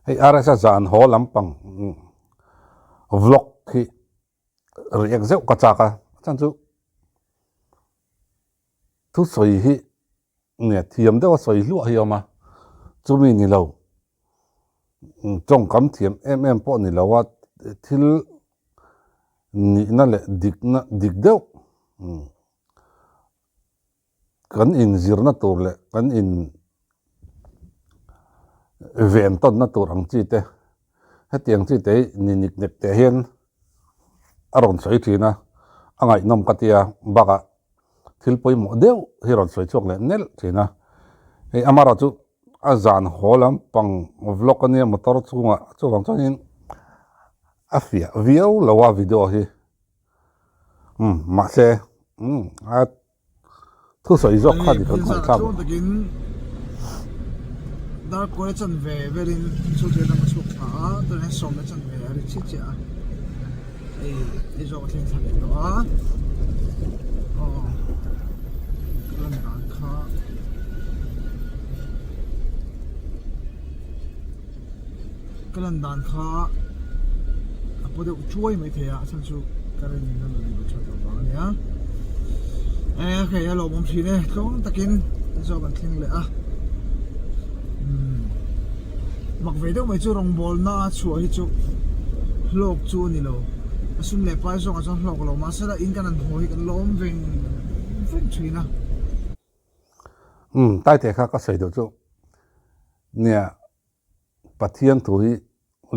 Hei RSa zan haw lampang vlog hi react zeuh ka chak a, a chhan chu thusawi hi nge thiam deuha sawi hluah hi a awm a, chumi ni lo tawngkam thiam em em pawh ni lo a, thil nihna leh dikna dik deuh Kan inzirna tur leh kan in ven tawnna tur ang chi te, hetiang chi te hi ni nik nek teh hian a rawn sawi thin a, a ngaihnawm ka ti a, bakah thil pawimawh deuh hi rawn sawi chhuak leh nelh thin a, hei amaherawhchu a zan haw lampang vlog a nia motor chungah chuvang chuanin a fiah viau lo a video hi umm mahse umm a Thusawi zawk kha ni kan ngaihthlak ang. Takin darkawi a chanve velin chhungte lam a chhuak thla a, tunah hian sawmna chanve a ri chiah chiah a, hei hei zawk a thleng thla leh tawh a, aw ka lan dan kha. Ka lan dan kha a paw deuh chuai mai thei a, a chhan chu ka rin in a rawn luh that loh vang a nia. E hei a lawmawm thin e, tlawm takin zawk kan thleng leh a. Umm mak ve deuh mai chu rawngbawlna a chhuah hi chu hlawk chu a ni lo, a sum leh pai zawkah chuan hlawk lo mahse la in kan han haw hi kan lawm veng veng thin a. Umm taite kha ka sawi duh chu nia. Pathian thu hi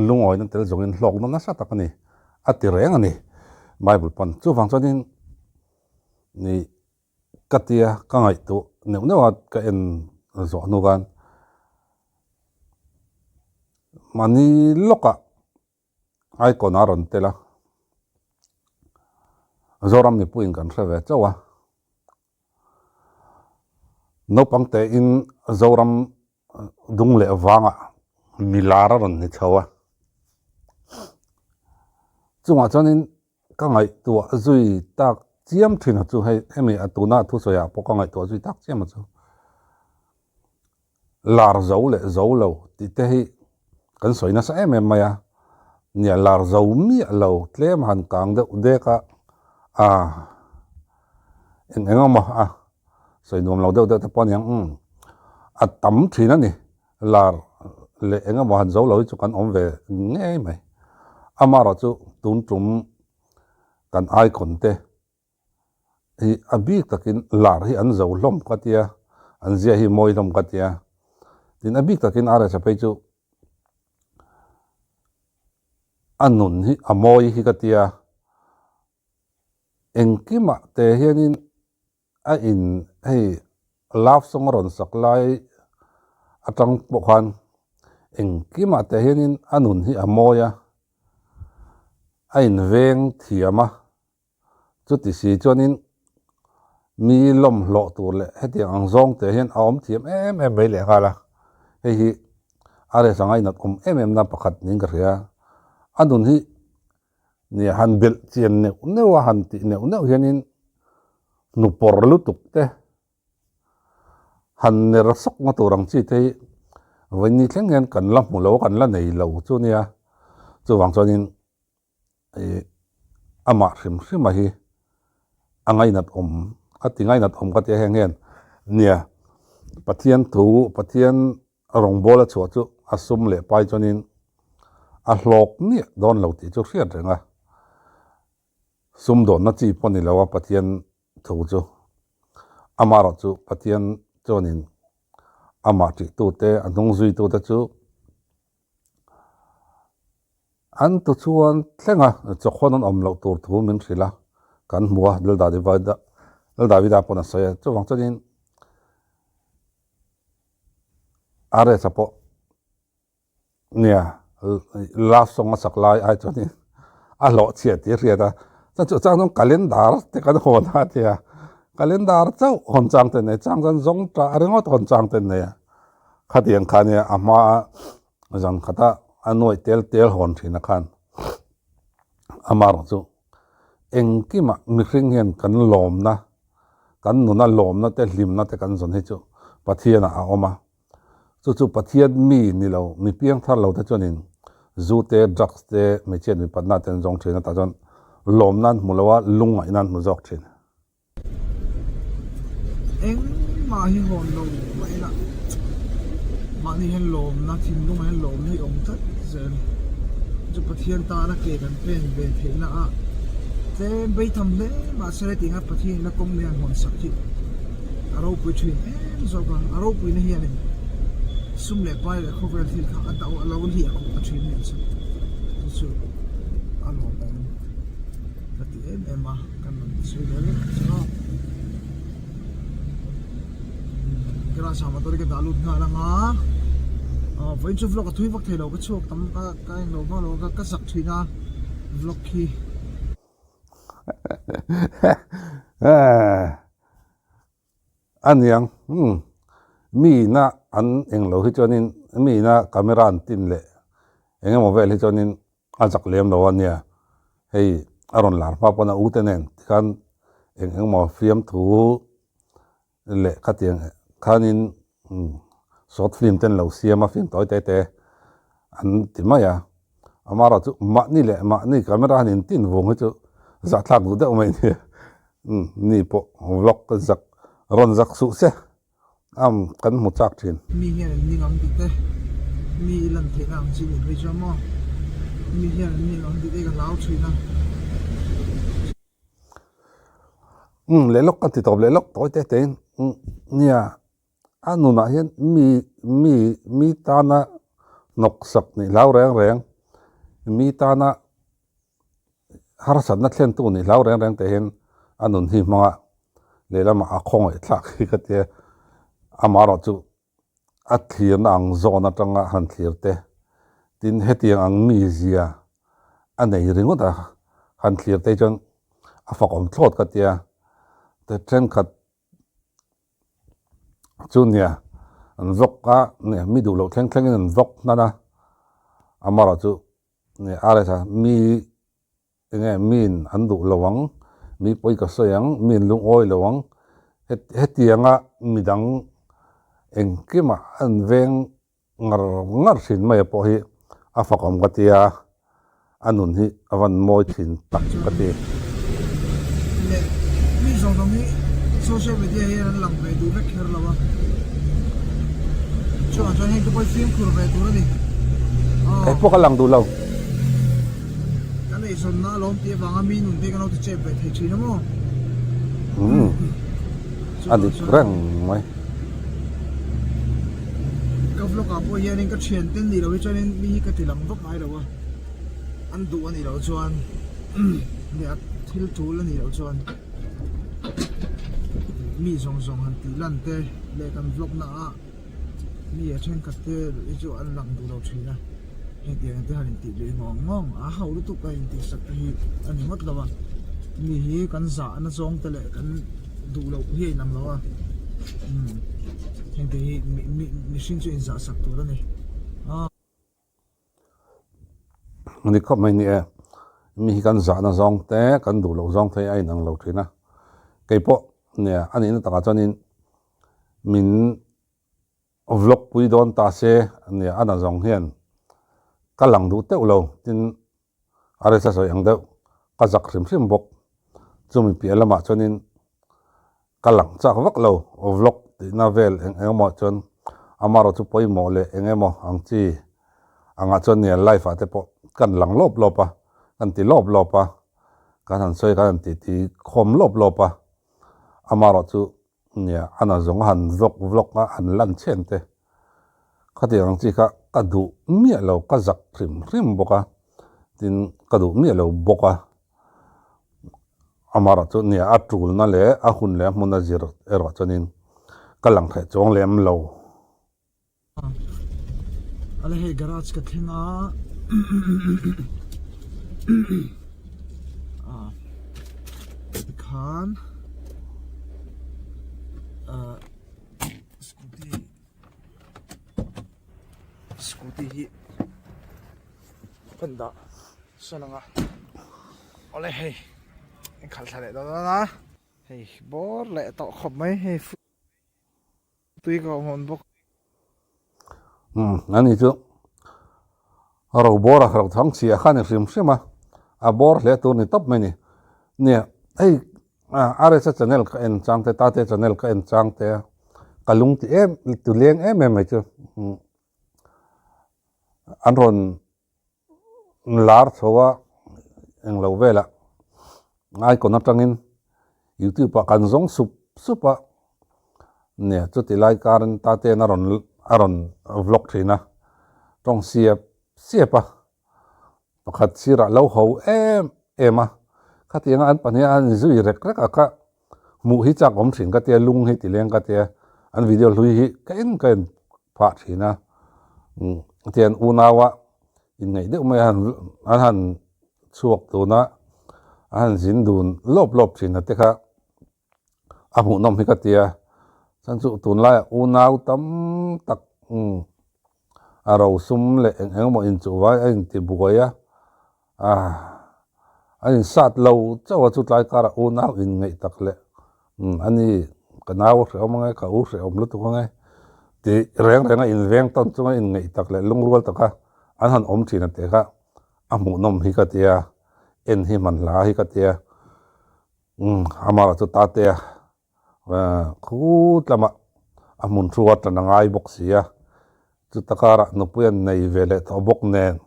lungawina tel zawngin hlawkna nasa tak a ni, a ti reng a ni Bible pawn. Chuvang chuanin ni ka tia ka ngaihtuah neuh neuh a ka en zawh hnu khan mahni lawkah icon a rawn tel a, Zoram mipuiin kan hre ve chauh a. Naupang tein Zoram dung leh vangah milar a rawn ni chho a, chungah chuanin ka ngaihtuah zui tak chiam thin a chu hei hemi a tuna thusawi ah pawh ka ngaihtuah zui tak chiam a chu. Lar zo leh zo lo tih te hi kan sawi nasa em em mai a, nia lar zo miah lo tlem han kang deuh dek a, a eng eng emaw a sawi nuam lo deuh deuh te pawh a niang umm a tam thin a ni, lar leh eng emaw han zo lo hi chu kan awm ve ngei mai, amaherawhchu tun tum kan icon te. Hi a bik takin lar hi an zo hlawm ka tia, an zia hi mawi hlawm ka tia. Tin a bik takin RSa phei chu a nun hi a mawi hi ka tia. Engkimah te hianin a in hei love song a rawn sak lai atang pawh khan engkimah te hianin a nun hi a mawi a, a inveng thiam a. Chuti si chuanin mi lawmhlawh tur leh hetiang ang zawng te hian a awm thiam em em mai leh nghal a, hei hi a resa ngainat awm em em na pakhat niin ka hria. A nun hi nia han belh chian neuh neuh a, han tih neuh neuh hianin hnupawr lutuk te han ner sawk na tur ang chi te hi vawiin thleng hian kan la hmu lo a, kan la nei lo chu nia. Chuvang chuanin Ih amah hrim hrima hi a ngainat awm a ti ngainat awm ka tia heng hian nia Pathian thu Pathian rawngbâwl a chhuah chu a sum leh pai chuanin a hlawk miah dawn lo tih chu hriat reng a, sumdawnna chi pawh ni lo a Pathian thu chu amaherawh chu Pathian chuanin amah ṭihtute a hnung zuitute chu. An tu chuan thleng a, chawkhawn an awm loh tur thu min hrilh a, kan hmu a, Lal Davida pawn a sawi a, chuvang chuanin RS-a pawh nia love song a sak lai ai chuanin a hlawh chhiah tih a hriat a, chuan chu chang chuan calendar te kan hawn a tia, calendar chauh hawn chang te nei, chang chuan zawng tah ringawt hawn chang te nei a. Khatiang kha nia a hma a zan khata a nuaih tel tel hawn thin a khan amaherawh chu engkimah mihring hian kan lawmna kan nuna lawmna te hlimna te kan zawn hi chu Pathianah a awm a. Chu chu Pathian mi ni lo, mi piangthar lo te chuanin zu te, drugs te, hmeichhiat mipatna te an zawng thin a, tah chuan lawmna an hmu lo a, lungngaihna an hmu zawk thin. Engmah hi hawn lo mah ila mahni hian lawmna, thinlungah hian lawmna hi awm tlat zel. Chu Pathian tana ke kan pen ve theihna a tlem beitham hle mahse hetianga Pathian ina kawng lian hawn sak hi a ropui thin em zawk a, a ropuina hianin sum leh pai leh khawvel thil kha a do a lo hliah khawp ta thin nih chu chu chu a lawmawm ka ti em em a. Kan rawn sawi ve vek ang che aw. Garage ah motor hi ka dah lut nghal anga vawiin chu vlog a thui vak thei lo ka chhuak tam ka ka eng lo vak lo ka ka zak thin a vlog hi. Aniang umm mi ina an eng lo hi chuanin mi ina camera an tin leh eng emaw vel hi chuanin A zak lem lo a nia, hei a rawn lar hma pawn a u te nen tikhan eng eng maw fiamthu leh khatiang khanin short film te an lo siam a, film tawi te te an ti mai a, amaherawh chu mahni leh mahni camera han intin vung hi chu zahthlak duh deuh mai a nia, ni pawh vlog ka zak rawn zak suh se. Am kan hmu chak thin. Mi hian an ning ang tih te, mi i lan theihna ang chi nih phei chuan maw, mi hian an ning ang tih te ka hlau thin a. Umm leh lawk ka ti tawp leh lawk tawi te te in nia a nunah hian mi mi mi tana hnawksak nih hlau reng reng mi tana Harsatna thlentu nih hlau reng reng teh hian a nun hi hmanga lehlamah a khawngaih thlak hi ka tia, amaherawh chu a thlirna ang zawn atanga han thlir te, tin hetiang ang mizia a nei ringawt a han thlir te hi chuan a fakawm thlawt ka tia, thenkhat chu nia an vawk a, mi duh loh thleng thlengin an vawk hnan a, amaherawh chu. RS-a, Mi enge miin an duh lo ang, mi pawi ka sawi ang, miin lungawi lo ang, hetianga midang engkimah an veng ngar ngar thin mai pawh hi a fakawm ka ti a, a nun hi a van mawi thin tak ka ti. Leh mi zawng zawng hi social media hian an lang ve duh vek kher lo a, chuvang chuan heng te pawh hi fimkhur ve tur a ni. Kei pawh ka lang duh lo. Kan eizawnna a lawm tih avanga mi nun te kan lo ti chep ve thei thin a maw? Umm a dik reng mai. Ka vlog ah pawh hianin ka thiante nih loh hi chuanin mi hi ka ti lang vak ngai lo a. An duh a nih loh chuan leh a thil tul a nih loh chuan mi zawng zawng han tih lan te leh kan vlog na ah mi a thenkhat te hi chu an lang duh lo thin a, hetiang te han intih leh ngawng ngawng a ho lutuk a intih sak te hi a ni ngawt lo a, mi hi kan zahna zawng te leh kan duh loh hi a inang lo a, umm hengte hi mi mihring chu inzah sak tur a ni. Ni khawp mai ni e, mi hi kan zahna zawng te, kan duh loh zawng te hi a inang lo thin a, keipawh nia a nihna takah chuanin min vlog pui dawn ta se nia a na zawng hian ka lang duh teuh lo tin a resa sawi ang deuh ka zak hrim hrim bawk, chumi piah lamah chuanin Ka lang chak vak lo, vlog tihna vel eng eng emaw chuan amaherawh chu pawimawh leh eng emaw ang chi angah chuan nia live ah te pawh kan lang lawp lawp a, kan ti lawp lawp a, kan han sawi kan han ti ti khawm lawp lawp a, amaherawh chu nia a na zawng a han vlog vlog a han lan chhen te khatiang ang chi kha ka duh miah lo, ka zak hrim hrim bawk a, tin ka duh miah lo bawk a. Amaherawh chu nia a tulna leh a hun leh a hmun a zir erawh chuanin ka lang theih chuang lem lo. Ale hei garage ka thleng a tikhan scooty scooty hi kan dah sawn anga awle hei in khalh thla leh dawn dawn a hei bawr leh tawh khawp mai hei tui ka hawn bawk. Umm ani chu ro bawr a ro thang chhia kha a ni hrim hrim a, a bawr hle tur ni tawp mai ni. Nia hei RSa channel ka en chang te Tate channel ka en chang te a ka lung ti em ti leng em em mai chu an rawn lar chho a englo velah icon atangin youtube ah kan zawng sup sup a nia chuti lai karin Tatean a rawn a rawn vlog thin a tawng siap siap a pakhat sirah lo ho em em a khatianga an pahnih a an inzui rek rek a kha hmuh hi chak awm thin ka tia lung hi ti leng ka tia an video hlui hi ka en ka en phah thin a umm tian unaua inngaih deuh mai a han an han chhuak dun a a han zin dun lawp lawp thin a te kha a hmuhnawm hi ka tia chuan chu tunlaiah unau tam tak umm a rosum leh eng eng emaw inchuh vai a inti buai a ah a insat lo chauh a chu tlai karah unau inngeih tak leh umm ani ka nau a hrehawm ange ka u hrehawm lutuk ange tih reng reng a inveng tawn chunga inngeih tak leh lungrual taka an han awm thin a tih kha a hmuhnawm hi ka tia en hi hman hla hi ka tia umm amah chu Tatea Khut lamah a hmun thu a tan a ngai bawk si a, chuta karah nupui an nei ve leh tawh bawk nen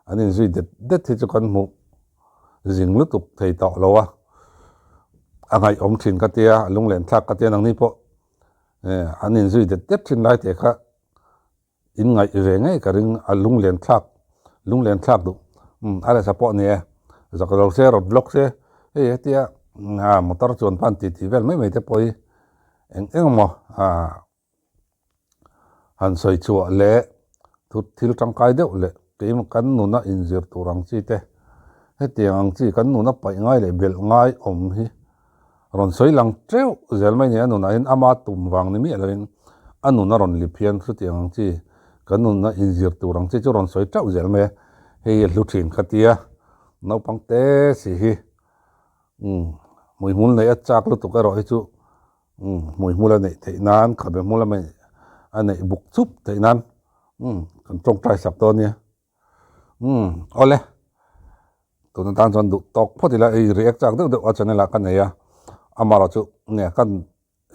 an inzui det det hi chu kan hmuh zing lutuk thei tawh lo a, a ngaihawm thin ka tia, a lunglen thlak ka tia nangni pawh an inzui det det thin lai teh kha. In ngaih ve ngei ka ring a lunglen thlak lunglen thlak duh umm a resa pawh ni e zak lo se rawt vlog se hei hetia ah motor chuan pawh an tih tih vel mai mai te pawh hi eng eng emaw ah han sawi chhuah leh thu thil tangkai deuh leh keimah kan nuna inzir tur ang chi te hetiang ang chi kan nuna paih ngai leh belh ngai awm hi. Rawn sawi lang teuh zel mai ni a nunah hian ama tum vang ni miah loin a nun a rawn lip hian chutiang ang chi kan nunna inzir tur ang chi chu rawn sawi teuh zel mai a, hei hi a hlu thin kha tia naupang te si hi umm hmuihmul neih a chak lutuk erawh hi chu umm hmuihmul a neih theih nan khabe hmul a neih buk chup theih nan umm kan tawngtai sak dawn nia. Umm awle tun atan chuan duh tawk phawt ila hei react chak deuh deuh a channel ah ka nei a amaherawh chu nge kan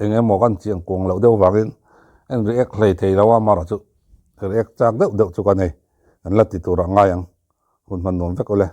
eng emaw kan chiang kuang loh deuh vangin en react hlei thei lo a amaherawh chu react chak deuh deuh chu ka nei kan la ti tur ah ngai ang hun hman nuam vek awle.